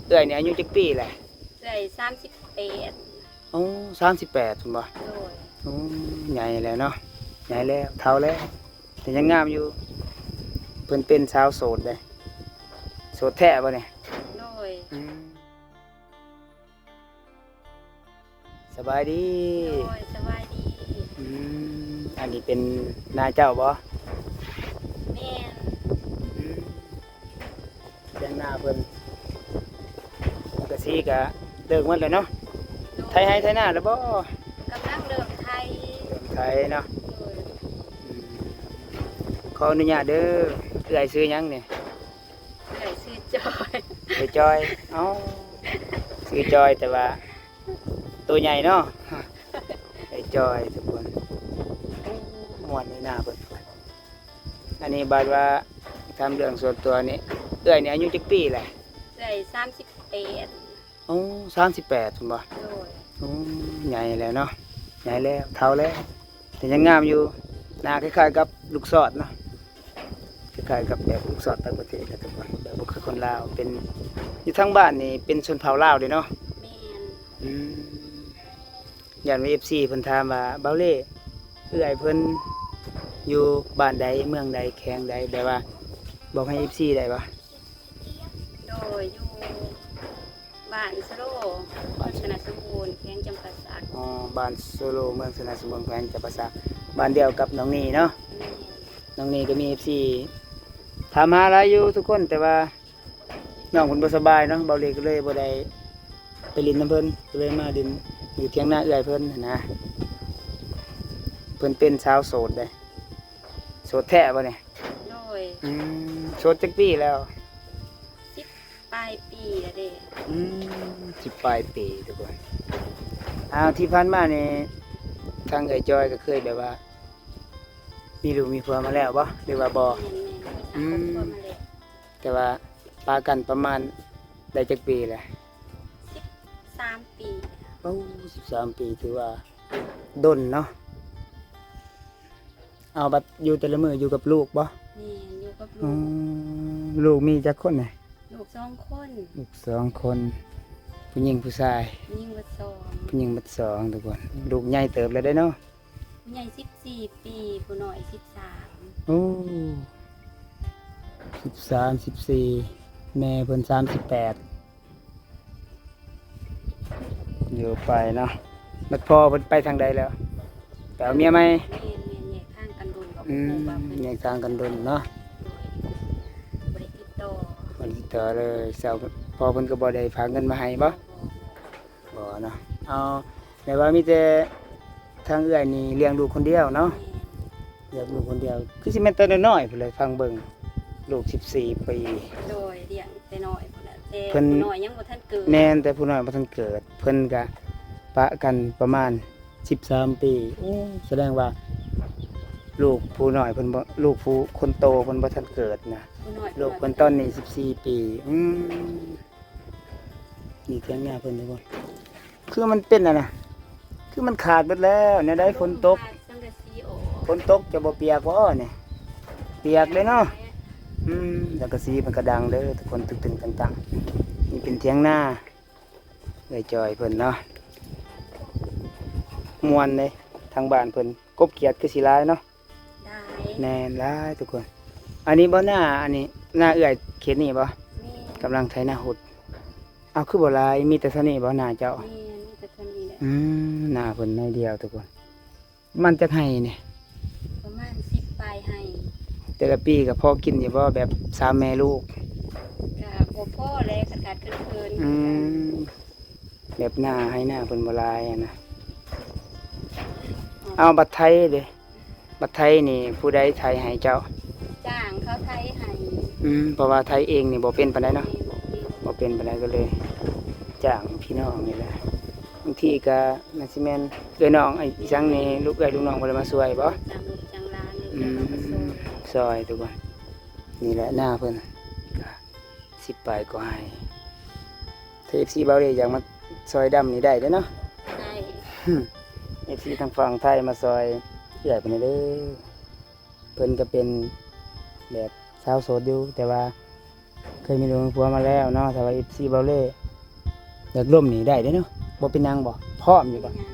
ເອື້ອຍນີ້ອາຍຸຈັກປີແຫຼະ? ເອື້ອຍສາມສິບແປດ. ໂອ້ ສາມສິບແປດພຸ້ນບໍ່? ໂດຍ. ໂອ້ ໃຫຍ່ແລ້ວເນາະ ໃຫຍ່ແລ້ວ ເຖົ້າແລ້ວ ແຕ່ຍັງງາມຢູ່. ເພິ່ນເປັນສາວໂສດເດ້. ໂສດແທ້ບໍ່ນີ້? ໂດຍ. ອືມ ສະບາຍດີ. ໂດຍ ສະບາຍດີ. ອືມ ອັນນີ້ເປັນນາເຈົ້າບໍ່? ແມ່ນ. ອືມ ແປງນາເພິ່ນ ສັງກະສີກະເລີກໝົດແລ້ວເນາະ? ໂດຍ. ໄຖໄຮ່ໄຖນາແລ້ວບໍ່? ກຳລັງເລີ່ມໄຖ. ເລີ່ມໄຖເນາະ? ໂດຍ. ອືມ ຂໍອະນຸຍາດເດີ ເອື້ອຍຊື່ຫຍັງນີ້? ເອື້ອຍຊື່ຈອຍ. ເອື້ອຍຈອຍ. ເອົ້າ ຊື່ຈອຍ ແຕ່ວ່າໂຕໃຫຍ່ເນາະ. ເອື້ອຍຈອຍທຸກຄົນ. ໂອ້ ມ່ວນໃນໜ້າເພິ່ນ. ອັນນີ້ບາດວ່າຖາມເລື່ອງສ່ວນຕົວນີ້ ເອື້ອຍນີ້ອາຍຸຈັກປີແຫຼະ? ເອື້ອຍສາມສິບແປດ. ໂອ້ ສາມສິບແປດພຸ້ນບໍ່? ໂດຍ. ໂອ້ ໃຫຍ່ແລ້ວເນາະ ໃຫຍ່ແລ້ວ ເຖົ້າແລ້ວ ແຕ່ຍັງງາມຢູ່. ໜ້າຄ້າຍໆກັບລູກຊອດເນາະ ຄ້າຍໆກັບແບບລູກຊອດຕ່າງປະເທດນະທຸກຄົນ ແບບບໍ່ຄືຄົນລາວ. ເປັນ ຢູ່ທາງບ້ານນີ້ເປັນຊົນເຜົ່າລາວເດ້ເນາະ? ແມ່ນ. ອືມ ຢ້ານວ່າເອັຟຊີເພິ່ນຖາມວ່າ ບ່າວເລ່ ເອື້ອຍເພິ່ນຢູ່ບ້ານໃດ ເມືອງໃດ ແຂວງໃດ ແບບວ່າບອກໃຫ້ເອັຟຊີໄດ້ບໍ່? ໂດຍ ຢູ່ບ້ານສະໂລ ເມືອງຊະນະສົມບູນ ແຂວງຈຳປາສັກ. ອໍ ບ້ານສະໂລ ເມືອງຊະນະສົມບູນ ແຂວງຈຳປາສັກ ບ້ານດຽວກັບນ້ອງນີເນາະ? ແມ່ນ. ນ້ອງນີກໍມີເອັຟຊີຖາມຫາຫຼາຍຢູ່ທຸກຄົນ ແຕ່ວ່າ ນ້ອງເພິ່ນບໍ່ສະບາຍເນາະ ບ່າວເລກກໍເລີຍບໍ່ໄດ້ໄປຫຼິ້ນນຳເພິ່ນ ກໍເລີຍມາຫຼິ້ນຢູ່ຖຽງນາເອື້ອຍເພິ່ນຫັ້ນນະ. ເພິ່ນເປັນສາວໂສດເດ້. ໂສດແທ້ບໍ່ນີ້? ໂດຍ. ອືມ ໂສດຈັກປີແລ້ວ? ສິບປາຍປີແລ້ວເດ້. ອືມ ສິບປາຍປີທຸກຄົນ. ອ້າວ ທີ່ຜ່ານມານີ້ ທາງເອື້ອຍຈອຍກໍເຄີຍແບບວ່າ ມີລູກມີຜົວມາແລ້ວບໍ່ ຫຼືວ່າບໍ່? ແມ່ນໆ ມີສາມຄົນ ອືມ ຜົວມາແລ້ວ. ແຕ່ວ່າປະກັນປະມານໄດ້ຈັກປີແລ້ວ? ສິບສາມປີ. ໂອ້ ສິບສາມປີ ຖືວ່າດົນເນາະ. ເອົາ ບັດຢູ່ແຕ່ລະມື້ຢູ່ກັບລູກບໍ່? ແມ່ນ ຢູ່ກັບລູກ. ອືມ ລູກມີຈັກຄົນນະ? ລູກສອງຄົນ. ລູກສອງຄົນ ຜູ້ຍິງຜູ້ຊາຍ? ຜູ້ຍິງເບິດສອງ. ຜູ້ຍິງເບິດສອງທຸກຄົນ. ລູກໃຫຍ່ເຕີບແລ້ວເດ້ເນາະ? ຜູ້ໃຫຍ່ສິບສີ່ປີ ຜູ້ນ້ອຍສິບສາມ. ໂອ້ ສິບສາມ ສິບສີ່ ແມ່ເພິ່ນສາມສິບແປດ. ຢູ່ໄປເນາະ ບັດພໍ່ເພິ່ນໄປທາງໃດແລ້ວ? ໄປເອົາເມຍໃໝ່? ແມ່ນໆ ແຍກທາງກັນດົນ. ອືມ ແຍກທາງກັນດົນເນາະ. ໂດຍ ບໍ່ໄດ້ຕິດຕໍ່. ບໍ່ໄດ້ຕິດຕໍ່ເລີຍ. ເຊົາ ພໍ່ເພິ່ນກໍບໍ່ໄດ້ຝາກເງິນມາໃຫ້ບໍ່? ບໍ່ ບໍ່ເນາະ. ເອົາ ແມ່ນວ່າມີແຕ່ທາງເອື້ອຍນີ້ລ້ຽງລູກຄົນດຽວເນາະ? ແມ່ນ. ລ້ຽງລູກຄົນດຽວ ຄືຊິແມ່ນແຕ່ນ້ອຍໆພຸ້ນແຫຼະ ຟັງເບິ່ງ ລູກສິບສີ່ປີ. ໂດຍ ລ້ຽງແຕ່ນ້ອຍພຸ້ນແຫຼະ ແຕ່ ເພິ່ນ ຜູ້ນ້ອຍຍັງບໍ່ທັນເກີດ. ແມ່ນ ແຕ່ຜູ້ນ້ອຍບໍ່ທັນເກີດ. ເພິ່ນກະປະກັນປະມານສິບສາມປີ. ໂອ້ ສະແດງວ່າລູກຜູ້ນ້ອຍເພິ່ນບໍ່ ລູກຜູ້ຄົນໂຕເພິ່ນບໍ່ທັນເກີດນະ. ຜູ້ນ້ອຍ ລູກເພິ່ນຕອນນີ້ສິບສີ່ປີ. ອືມ ນີ້ຖຽງນາເພິ່ນທຸກຄົນ. ຄືມັນເປັນອັນນະ ຄືມັນຂາດເບິດແລ້ວ. ແນວໃດ ຝົນຕົກ ສັງກະສີອອກ. ຝົນຕົກຈະບໍ່ປຽກບໍ່ນີ້? ປຽກເດ້ເນາະ. ອືມ ສັງກະສີມັນກະດັງເດີທຸກຄົນ ຕຶງໆຕັງໆ. ນີ້ເປັນຖຽງນາເອື້ອຍຈອຍເພິ່ນເນາະ. ມ່ວນເດ້ ທາງບ້ານເພິ່ນ ກົບຂຽດຄືຊິຫຼາຍເນາະ? ຫຼາຍ. ແມ່ນ ຫຼາຍທຸກຄົນ. ອັນນີ້ບໍ່ ນາ ອັນນີ້ນາເອື້ອຍເຂດນີ້ບໍ່? ແມ່ນ. ກຳລັງໄຖນາຮຸດ. ເອົາ ຄືບໍ່ຫຼາຍ ມີແຕ່ເທົ່ານີ້ບໍ່ນາເຈົ້າ? ແມ່ນ ມີແຕ່ເທົ່ານີ້ແຫຼະ. ອືມ ນາເພິ່ນໜ້ອຍດຽວທຸກຄົນ. ມັນຈັກໄຮ່ນີ້? ປະມານສິບປາຍໄຮ່. ແຕ່ລະປີກໍພໍກິນຢູ່ບໍ່ ແບບສາມແມ່ລູກ? ກໍບໍ່ພໍແຫຼະ ຂາດໆເຂີນໆ. ອືມ ແບບນາໄຮ່ນາເພິ່ນບໍ່ຫຼາຍຫັ້ນນະ. ເອົາ ບັດໄຖເດ? ບັດໄຖນີ້ຜູ້ໃດໄຖໃຫ້ເຈົ້າ? ຈ້າງເຂົາໄຖໃຫ້. ອືມ ເພາະວ່າໄຖເອງນີ້ບໍ່ເປັນປານໃດເນາະ? ແມ່ນ ບໍ່ເປັນ. ບໍ່ເປັນປານໃດກໍເລີຍຈ້າງພີ່ນ້ອງນີ້ແຫຼະ. ບາງທີກໍໜ້າຊິແມ່ນເອື້ອຍນ້ອງ ອີ່ຫຍັງນີ້ ລູກເອື້ອຍລູກນ້ອງບໍ່ໄດ້ມາຊ່ວຍບໍ່? ຈ້າງລູກຈ້າງຫຼານ. ອືມ ມາຊ່ວຍ ຊ່ອຍທຸກຄົນ. ນີ້ແຫຼະນາເພິ່ນ ສິບປາຍກວ່າໄຮ່. ຖ້າເອັຟຊີບ່າວເລຢາກມາຊ່ອຍດຳນີ້ໄດ້ເດ້ເນາະ? ໄດ້. ເອັຟຊີທາງຝັ່ງໄທມາຊ່ອຍເອື້ອຍເພິ່ນແດ່ເດີ. ເພິ່ນກໍເປັນແບບສາວໂສດຢູ່ ແຕ່ວ່າ ເຄີຍມີລູກມີຜົວມາແລ້ວເນາະ. ຖ້າວ່າເອັຟຊີເບົາເລ່ຢາກລົມນີ້ໄດ້ເດ້ເນາະ, ບໍ່ເປັນຫຍັງບໍ່? ພ້ອມຢູ່ບໍ່? ຍັງໄດ້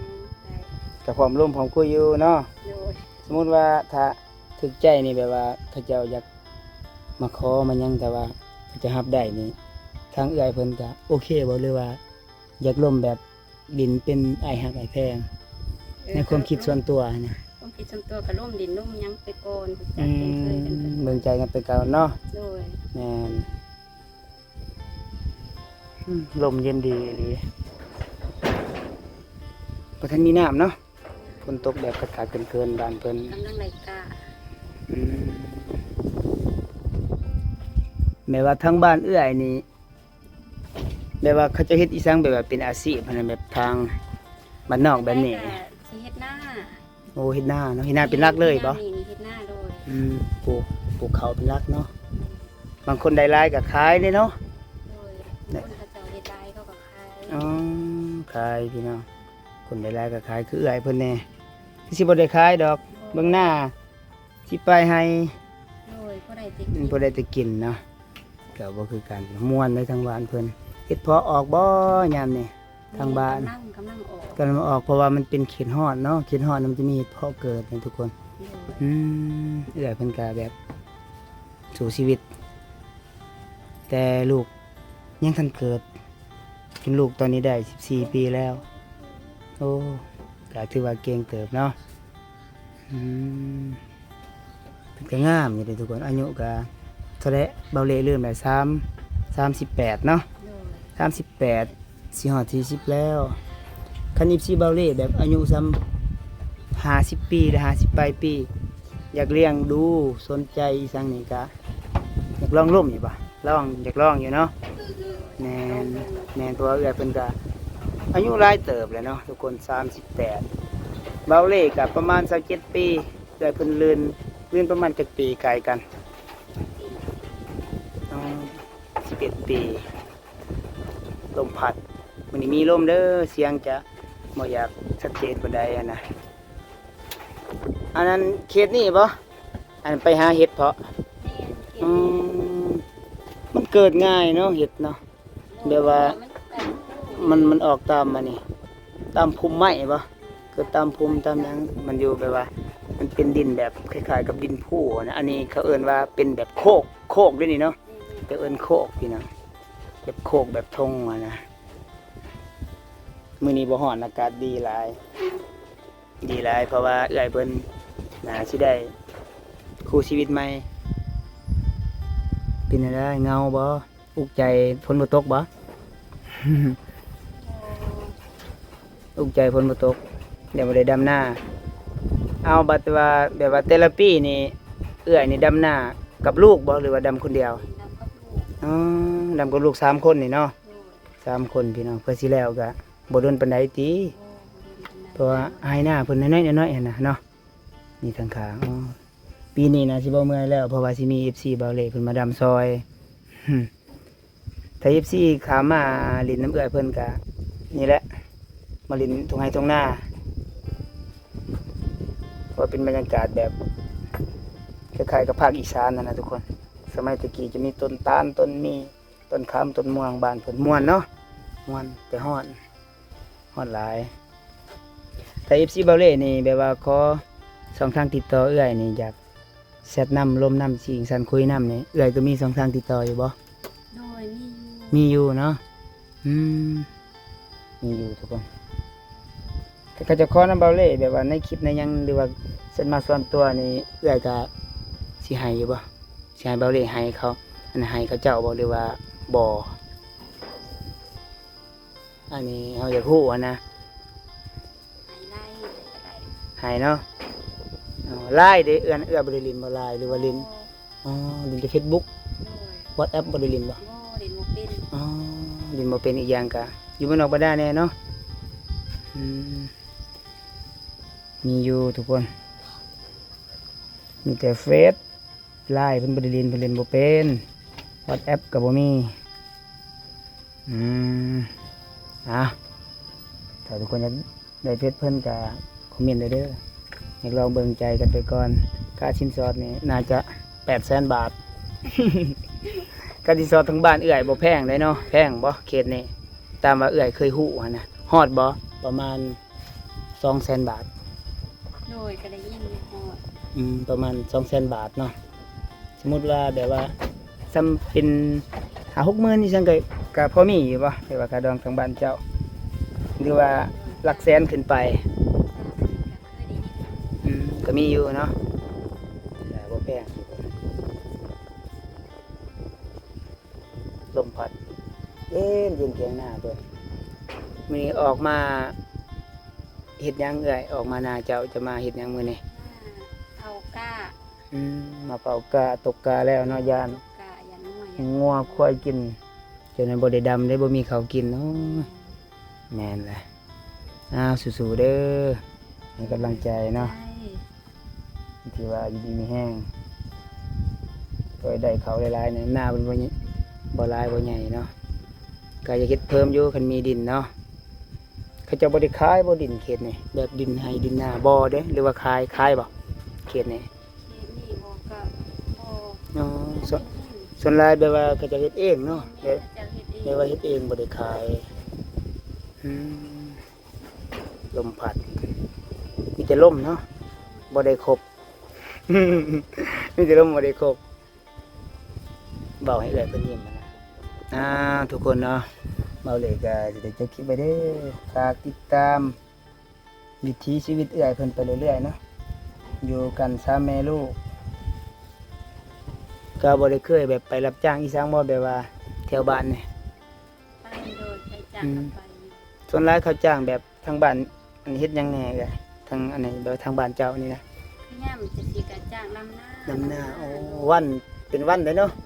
ກໍພ້ອມລົມພ້ອມຄຸຍຢູ່ເນາະ. ໂດຍ ສົມມຸດວ່າຖ້າຖືກໃຈນີ້ ແບບວ່າເຂົາເຈົ້າຢາກມາຂໍມາຫຍັງ ແຕ່ວ່າເຂົາເຈົ້າຮັບໄດ້ນີ້ ທາງເອື້ອຍເພິ່ນກໍໂອເຄບໍ່ ຫຼືວ່າຢາກລົມແບບຫຼິ້ນເປັນອ້າຍຮັກອ້າຍແພງ? ເອີ ໃນຄວາມຄິດສ່ວນຕົວຫັ້ນນະ ຄວາມຄິດສ່ວນຕົວກໍລົມຫຼິ້ນລົມຫຍັງໄປກ່ອນ ຮູ້ຈັກຄຸ້ນເຄີຍກັນໄປ ອືມ ເບິ່ງໃຈກັນໄປກ່ອນເນາະ. ໂດຍ ແມ່ນ ອືມ ລົມເຢັນດີອີ່ຫຼີ. ບໍ່ທັນມີນ້ຳເນາະ, ຝົນຕົກແບບຂາດໆເຂີນໆ ບ້ານເພິ່ນ ກຳລັງໄລ່ກ້າ. ອືມ ແມ່ນວ່າທາງບ້ານເອື້ອຍນີ້ ແບບວ່າເຂົາເຈົ້າເຮັດອີ່ສັງ ແບບວ່າເປັນອາຊີບຫັ້ນນະ ແບບທາງບ້ານນອກແບບນີ້? ສ່ວນໃຫຍ່ກໍຊິເຮັດນາ. ໂອ້ ເຮັດນາເນາະ, ເຮັດນາເປັນຫຼັກເລີຍບໍ່? ເຮັດນານີ້ ເຮັດນາໂດຍ ອືມ ປູກ ປູກເຂົ້າເປັນຫຼັກເນາະ. ບາງຄົນໄດ້ຫຼາຍກໍຂາຍເດ້ເນາະ. ໂດຍ ບາງຄົນເຂົາເຈົ້າເຮັດຫຼາຍເຂົາກໍຂາຍ. ອໍ ຂາຍພີ່ນ້ອງ, ຄົນໄດ້ຫຼາຍກໍຂາຍ. ຄືເອື້ອຍເພິ່ນແດ່ ຄືຊິບໍ່ໄດ້ຂາຍດອກ, ບໍ່ ເບິ່ງໜ້າ ຊິໄປໃຫ້ ໂດຍ ພໍໄດ້ແຕ່ກິນ ອືມ ພໍໄດ້ແຕ່ກິນເນາະ. ກໍບໍ່ຄືກັນ, ມ່ວນເດ້ທາງບ້ານເພິ່ນ. ເຫັດເຜາະອອກບໍ່ຍາມນີ້? ທາງບ້ານ ກຳລັງ ກຳລັງອອກ ກຳລັງອອກ ເພາະວ່າມັນເປັນເຂດຮ້ອນເນາະ, ເຂດຮ້ອນມັນຈະມີເຫັດເຜາະເກີດນະທຸກຄົນ. ໂດຍ ອືມ ເອື້ອຍເພິ່ນກໍແບບ ສູ້ຊີວິດ ແຕ່ລູກຍັງທັນເກີດ, ຈົນລູກຕອນນີ້ໄດ້ສິບສີ່ປີແລ້ວ. ໂອ້ ກໍຖືວ່າເກັ່ງເຕີບເນາະ. ອືມ ເພິ່ນກໍງາມຢູ່ເດ້ທຸກຄົນ, ອາຍຸກໍເທົ່າໃດ ເບົາເລ່ລືມແລ້ວ ສາມ ສາມສິບແປດເນາະ. ໂດຍ ສາມສິບແປດ ຊິຮອດສີ່ສິບແລ້ວ. ຄັນເອັຟຊີເບົາເລ່ແບບອາຍຸສ່ຳຫ້າສິບປີ ຫຼື ຫ້າສິບປາຍປີ ຢາກລ້ຽງດູ ສົນໃຈອີ່ສັງນີ້ກະ ຢາກລອງລົມຢູ່ບໍ່? ລອງ ຢາກລອງຢູ່ເນາະ. ແມ່ນ ແມ່ນ ເພາະວ່າເອື້ອຍເພິ່ນກະອາຍຸຫຼາຍເຕີບແລ້ວເນາະທຸກຄົນ, ສາມສິບແປດ. ເບົາເລ່ກະປະມານຊາວເຈັດປີ, ເອື້ອຍເພິ່ນລື່ນ ລື່ນປະມານຈັກປີ ໃກ້ກັນ? ອໍ ສິບເອັດປີ. ລົມພັດ, ມື້ນີ້ມີລົມເດີ, ສຽງຈະບໍ່ຢາກຊັດເຈນປານໃດຫັ້ນນະ. ອັນນັ້ນເຂດນີ້ບໍ່? ອັນໄປຫາເຫັດເຜາະ? ແມ່ນ ເຂດນີ້. ອືມ ມັນເກີດງ່າຍເນາະ ເຫັດເນາະ, ແບບວ່າ ມັນ ມັນອອກຕາມອັນນີ້ ຕາມພຸ່ມໄມ້ບໍ່? ເກີດຕາມພຸ່ມຕາມຫຍັງ, ມັນຢູ່ແບບວ່າ ມັນເປັນດິນແບບຄ້າຍໆກັບດິນພູນະ. ອັນນີ້ເຂົາເອີ້ນວ່າເປັນແບບໂຄກ ໂຄກເດ້ນີ້ເນາະ, ແມ່ນໆ ເຂົາເອີ້ນໂຄກພີ່ນ້ອງ, ແບບໂຄກແບບທົ່ງຫັ້ນນະ. ມື້ນີ້ບໍ່ຮ້ອນ, ອາກາດດີຫຼາຍ ດີຫຼາຍ, ເພາະວ່າເອື້ອຍເພິ່ນໜ້າຊິໄດ້ຄູ່ຊີວິດໃໝ່. ເປັນຈັ່ງໃດ ເຫງົາບໍ່? ອຸກໃຈຝົນບໍ່ຕົກບໍ່? ອຸກໃຈຝົນບໍ່ຕົກ, ແລ້ວບໍ່ໄດ້ດຳນາ. ເອົາ ບັດວ່າ ແບບວ່າແຕ່ລະປີນີ້ ເອື້ອຍນີ້ດຳນາກັບລູກບໍ່ ຫຼືວ່າດຳຄົນດຽວ? ດຳກັບລູກ. ອໍ ດຳກັບລູກສາມຄົນນີ້ເນາະ. ໂດຍ ສາມຄົນພີ່ນ້ອງ, ເພື່ອຊິແລ້ວກະບໍ່ດົນປານໃດຕິ? ໂອ້ ບໍ່ດົນປານໃດ, ເພາະວ່າໄຮ່ນາເພິ່ນນ້ອຍໆ ນ້ອຍໆ ຫັ້ນນະເນາະ. ນີ້ທາງຂ້າງ ອໍ ປີນີ້ນະຊິບໍ່ເມື່ອຍແລ້ວ, ເພາະວ່າຊິມີເອັຟຊີເບົາເລ່ເພິ່ນມາດຳຊ່ອຍ. ຖ້າເອັຟຊີຂ້າມມາຫຼິ້ນນຳເອື້ອຍເພິ່ນກະນີ້ແຫຼະ, ມາຫຼິ້ນທົ່ງໄຮ່ທົ່ງນາ, ເພາະວ່າເປັນບັນຍາກາດແບບຄ້າຍໆກັບພາກອີສານຫັ້ນນະທຸກຄົນ. ສະໄໝແຕ່ກີ້ຈະມີຕົ້ນຕານ ຕົ້ນມີ້ ຕົ້ນຂາມ ຕົ້ນມ່ວງ. ບ້ານເພິ່ນມ່ວນເນາະ, ມ່ວນແຕ່ຮ້ອນ ຮອດຫຼາຍ. ຖ້າເອັຟຊີເບົາເລ່ນີ້ ແບບວ່າຂໍຊ່ອງທາງຕິດຕໍ່ເອື້ອຍນີ້ ຢາກແຊັດນຳ ລົມນຳ ຊິງສັນຄຸຍນຳນີ້ ເອື້ອຍກໍມີຊ່ອງທາງຕິດຕໍ່ຢູ່ບໍ່? ໂດຍ ມີຢູ່ ມີຢູ່ເນາະ. ອືມ ມີຢູ່ທຸກຄົນ. ຖ້າເຂົາເຈົ້າຂໍນຳເບົາເລ່ ແບບວ່າໃນຄລິບໃນຫຍັງ ຫຼືວ່າແຊັດມາສ່ວນຕົວນີ້ ເອື້ອຍກໍຊິໃຫ້ຢູ່ບໍ່? ຊິໃຫ້ເບົາເລ່ໃຫ້ເຂົາ ອັນໃຫ້ເຂົາເຈົ້າບໍ່ ຫຼືວ່າບໍ່? ອັນນີ້ເຮົາຢາກຮູ້ຫັ້ນນະ. ໃຫ້ໄລນ໌ກໍໄດ້ ໃຫ້ເນາະ. ອໍ ໄລນ໌ເດ້ ເອື້ອຍ ເອື້ອຍບໍ່ໄດ້ຫຼິ້ນບໍ່ ໄລນ໌ ຫຼືວ່າຫຼິ້ນ? ອໍ ຫຼິ້ນແຕ່ເຟສບຸກ ໂດຍ ວັອດແອັບບໍ່ໄດ້ຫຼິ້ນບໍ່? ບໍ່ ຫຼິ້ນບໍ່ເປັນ. ອໍ ຫຼິ້ນບໍ່ເປັນ, ອີກຢ່າງກະຢູ່ບ້ານນອກບ້ານນາແດ່ເນາະ. ອືມ ມີຢູ່ທຸກຄົນ ມີແຕ່ເຟສ ໄລນ໌ເພິ່ນບໍ່ໄດ້ຫຼິ້ນ, ເພິ່ນຫຼິ້ນບໍ່ເປັນ, ວັອດແອັບກໍບໍ່ມີ. ອືມ ອ່າ ຖ້າທຸກຄົນຢາກໄດ້ເຟສເພິ່ນກໍຄອມເມັນໄດ້ເດີ, ຢາກລອງເບິ່ງໃຈກັນໄປກ່ອນ. ຄ່າສິນສອດນີ້ໜ້າຈະແປດແສນບາດ. ຄ່າສິນສອດທາງບ້ານເອື້ອຍບໍ່ແພງເດ້ເນາະ. ແພງບໍ່ເຂດນີ້? ຕາມວ່າເອື້ອຍເຄີຍຮູ້ຫັ້ນນະ ຮອດບໍ່? ປະມານສອງແສນບາດ. ໂດຍ ກໍໄດ້ຍິນຢູ່ ຮອດ. ອືມ ປະມານສອງແສນບາດເນາະ. ສົມມຸດວ່າແບບວ່າ ສ່ຳເປັນຫ້າຫົກໝື່ນນີ້ ຊັ້ນກໍ ກໍພໍມີຢູ່ບໍ່? ແບບວ່າຄ່າດອງທາງບ້ານເຈົ້າ ຫຼືວ່າຫຼັກແສນຂຶ້ນໄປ? ອືມ ກໍມີຢູ່ເນາະ ກໍບໍ່ແພງ. ລົມພັດເຢັນໆ ແຖວໜ້າເພິ່ນ. ມື້ນີ້ອອກມາເຮັດຫຍັງເອື້ອຍ? ອອກມານາເຈົ້າ ຈະມາເຮັດຫຍັງມື້ນີ້? ມາເຝົ້າກ້າ. ອືມ ມາເຝົ້າກ້າ. ຕົກກ້າແລ້ວເນາະ ຢ້ານ ຕົກກ້າ ຢ້ານງົວ ງົວຄວາຍກິນ ຈົນວ່າບໍ່ໄດ້ດຳເດ້ ບໍ່ມີເຂົ້າກິນ. ໂອ້ຍ ແມ່ນແຫຼະ. ອ້າວ ສູ້ໆເດີ ໃຫ້ກຳລັງໃຈເນາະ. ໃຈ ທີ່ວ່າຢູ່ດີມີແຮງ ກໍໄດ້ເຂົ້າຫຼາຍໆ ໃນນາເພິ່ນບໍ່ ບໍ່ຫຼາຍບໍ່ໃຫຍ່ເນາະ. ກໍຢາກເຮັດເພີ່ມຢູ່ ຄັນມີດິນເນາະ. ເຂົາເຈົ້າບໍ່ໄດ້ຂາຍບໍ່ດິນເຂດນີ້? ແບບດິນໄຮ່ດິນນາບໍ່ເດ້ ຫຼືວ່າຂາຍ? ຂາຍບໍ່ເຂດນີ້? ເຂດນີ້ບໍ່ ກໍບໍ່. ອໍ ສ່ວນ ສ່ວນຫຼາຍແບບວ່າເຂົາເຈົ້າເຮັດເອງເນາະ. ແມ່ນໆ ເຂົາເຈົ້າເຮັດເອງ ແບບວ່າເຮັດເອງ ບໍ່ໄດ້ຂາຍ. ອືມ ລົມພັດ ມີແຕ່ລົມເນາະ ບໍ່ໄດ້ຄົບ ມີແຕ່ລົມ ບໍ່ໄດ້ຄົບ. ເວົ້າໃຫ້ເອື້ອຍເພິ່ນຍິ້ມຫັ້ນນະ. ອ່າ ທຸກຄົນເນາະ ເບົາເລກະຊິໄດ້ຈົບຄລິບໄວ້ເດີ. ຝາກຕິດຕາມວິຖີຊີວິດເອື້ອຍເພິ່ນໄປເລື້ອຍໆເນາະ. ຢູ່ກັນສາມແມ່ລູກ ກໍບໍ່ໄດ້ເຄີຍແບບໄປຮັບຈ້າງອີ່ຫຍັງບໍ່ ແບບວ່າແຖວບ້ານນີ້? ໄປ ໂດຍ ໄປຈ້າງ ອືມ ກໍໄປຢູ່. ສ່ວນຫຼາຍເຂົາຈ້າງແບບທາງບ້ານ ອັນເຮັດຫຍັງແດ່ເອື້ອຍ? ທາງອັນນີ້ ແບບທາງບ້ານເຈົ້ານີ້ນະ? ຍາມຈັ່ງຊີ້ກໍຈ້າງດຳນາ. ດຳນາ. ໂອ້ ວັນ ເປັນວັນເດ້ເນາະ? ເປັນ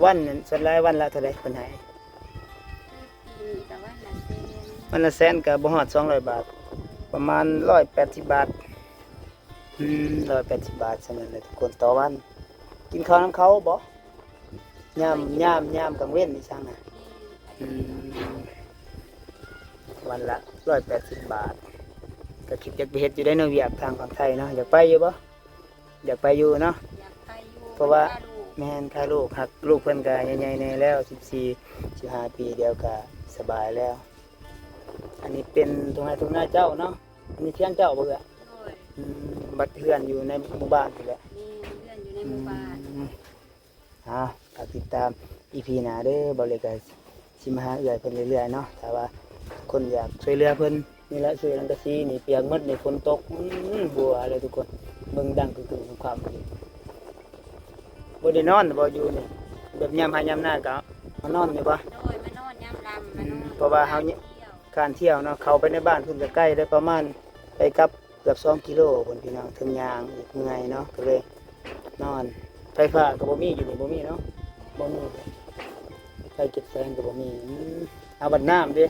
ວັນ. ແມ່ນ. ວັນ ສ່ວນຫຼາຍວັນລະເທົ່າໃດເພິ່ນໃຫ້? ປີນີ້ກໍວັນລະແສນ. ວັນລະແສນກໍບໍ່ຮອດສອງຮ້ອຍບາດ ປະມານຮ້ອຍແປດສິບບາດ. ອືມ ຮ້ອຍແປດສິບບາດ ສ່ຳນັ້ນແຫຼະທຸກຄົນ ຕໍ່ວັນ. ກິນເຂົ້ານຳເຂົາບໍ່? ຍາມ ຍາມ ຍາມກາງເວັນນີ້ຊັ້ນນະ. ອືມ ວັນລະຮ້ອຍແປດສິບບາດ ກໍຄິດຢາກໄປເຮັດຢູ່ໄດ໋ເນາະ ວຽກທາງຝັ່ງໄທເນາະ. ຢາກໄປຢູ່ບໍ່? ຢາກໄປຢູ່ເນາະ. ຢາກໄປຢູ່ ເພາະວ່າ ແມ່ນ ຄ່າລູກ ຫາກລູກເພິ່ນກໍໃຫຍ່ໆແດ່ແລ້ວ ສິບສີ່ ສິບຫ້າປີ ດຽວກໍສະບາຍແລ້ວ. ອັນນີ້ເປັນທົ່ງໄຮ່ທົ່ງນາເຈົ້າເນາະ? ອັນນີ້ຖຽງເຈົ້າບໍ່ເອື້ອຍ? ໂດຍ. ອືມ ບັດເຮືອນຢູ່ໃນໝູ່ບ້ານພຸ້ນແຫຼະ? ແມ່ນ ເຮືອນຢູ່ໃນໝູ່ບ້ານ. ອືມ ອ່າ ຝາກຕິດຕາມ ອີ ພີ ໜ້າເດີ. ເບົາເລັກກໍຊິມາຫາເອື້ອຍເພິ່ນເລື້ອຍໆເນາະ. ຖ້າວ່າຄົນຢາກຊ່ວຍເຫຼືອເພິ່ນ ນີ້ແຫຼະ ຊື້ສັງກະສີນີ້ປຽກໝົດນີ້ ຝົນຕົກ ອືມ ຮົ່ວເລີຍທຸກຄົນ. ເບິ່ງດັງກຶ່ງໆ ຄຳໆຢູ່. ບໍ່ໄດ້ນອນບໍ່ຢູ່ນີ້? ແບບຍາມໄຮ່ຍາມນາກໍມານອນຢູ່ບໍ່? ໂດຍ ມານອນຍາມລຳ. ອືມ ມານອນ ເພາະວ່າເຮົາ ຂ້ານທ່ຽວເນາະ ເຂົ້າໄປໃນບ້ານພຸ້ນກໍໄກເດ້ ປະມານໄປກັບເກືອບສອງກິໂລພຸ້ນ ພີ່ນ້ອງ. ເຖິງຍ່າງອີກເມື່ອຍເນາະ ກໍເລີຍນອນ. ໄຟຟ້າກໍບໍ່ມີ ຢູ່ນີ້ບໍ່ມີເນາະ? ບໍ່ມີ. ໄຟເຈັດແສງກໍບໍ່ມີ. ອືມ ເອົາ ບັດນ້ຳເດ?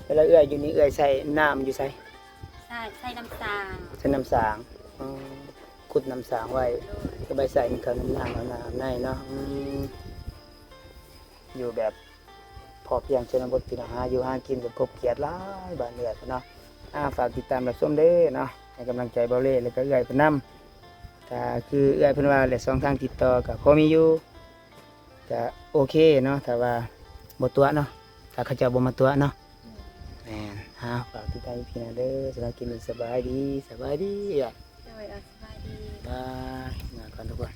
ເວລາເອື້ອຍຢູ່ນີ້ ເອື້ອຍໃຊ້ນ້ຳຢູ່ໃສ? ໃຊ້ ໃຊ້ນ້ຳສາງ. ໃຊ້ນ້ຳສາງ. ອໍ ຂຸດນ້ຳສາງໄວ້ ໂດຍ ສະບາຍໃຊ້ ມີເຂົ້ານ້ຳ ນ້ຳ ເຂົ້ານ້ຳໃນເນາະ. ອືມ ຢູ່ແບບພໍພຽງຊົນນະບົດ ພີ່ນ້ອງ. ຫາຢູ່ຫາກິນແບບກົບກຽດຫຼາຍ ບ້ານເອື້ອຍເພິ່ນເນາະ. ອ່າ ຝາກຕິດຕາມຮັບຊົມເດີເນາະ ໃຫ້ກຳລັງໃຈເບົາເລ ແລ້ວກໍເອື້ອຍເພິ່ນນຳ. ກໍຄືເອື້ອຍເພິ່ນວ່າແຫຼະ ຊ່ອງທາງຕິດຕໍ່ກໍພໍມີຢູ່ ກະໂອເຄເນາະ ຖ້າວ່າບໍ່ຕົວະເນາະ ຖ້າເຂົາເຈົ້າບໍ່ມາຕົວະເນາະ. ແມ່ນ. ເອົາ ຝາກຕິດຕາມ ອີ ພີ ໜ້າເດີ. ສຳລັບຄລິບນີ້ ສະບາຍດີ ສະບາຍດີ. ໂດຍ ເອົາ ສະບາຍດີ. ບາຍ. ມາກ່ອນທຸກຄົນ.